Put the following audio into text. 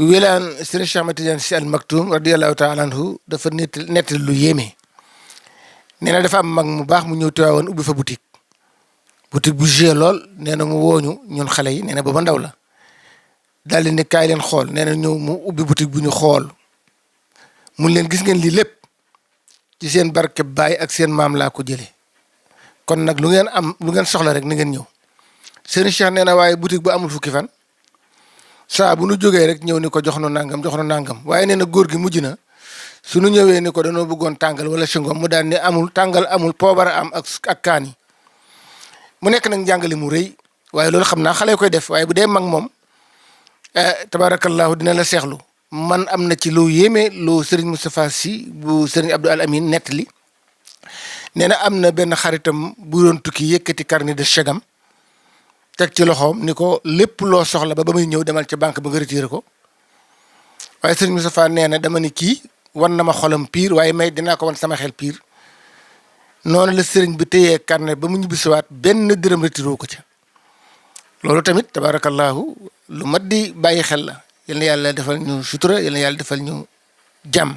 wilaan Sëriñ Cheikh Ahmed Tidiane Sy Al Maktoum radiyallahu taala anhu dafa nett lu yéeme. nee na dafa am mag mu baax mu ñëw Tiwaawan ubbi fa boutique bu gée lool nee na mu wooñu ñun xale yi nee na booba ndaw la daal di ne kaay leen xool nee na ñëw mu ubbi boutique bu ñu xool mun leen gis ngeen lii lépp ci seen barke baay ak seen maam laa ko jëlee kon nag lu ngeen soxla rek na ngeen ñëw. Sëriñ Cheikh nee na waaye boutique bu amul fukki fan saa bu nu jógee rek ñëw ni ko jox nu nangam waaye nee na góor gi mujj na su nu ñëwee ni ko danoo bëggoon tàngal wala singom mu daan ne amul tàngal amul poobara am ak kaani mu nekk nag njàngale mu rëy waaye loolu xam naa xale koy def waaye bu dee mag moom tabarakallahu dina la seexlu. man am na ci lu yéeme lu Serigne Moustapha Sy bu Serigne Abdou Al Amin nettali nee na am na benn xaritam bu doon tukki yëkkati carnet de chèque am teg ci loxoom ni ko lépp loo soxla ba muy ñëw demal ca banque ba nga retiré ko waaye Serigne Moustapha nee na dama ni kii wan na ma xolam piir waaye may dinaa ko wan sama xel piir noonu la Serigne bi téyee carnet ba mu ñibbisiwaat benn dërëm retiré ko ca loolu tamit tabarakallahu lu mat di bàyyi xel la. yal na yàlla defal ñu sutura yal na yàlla defal ñu jàmm.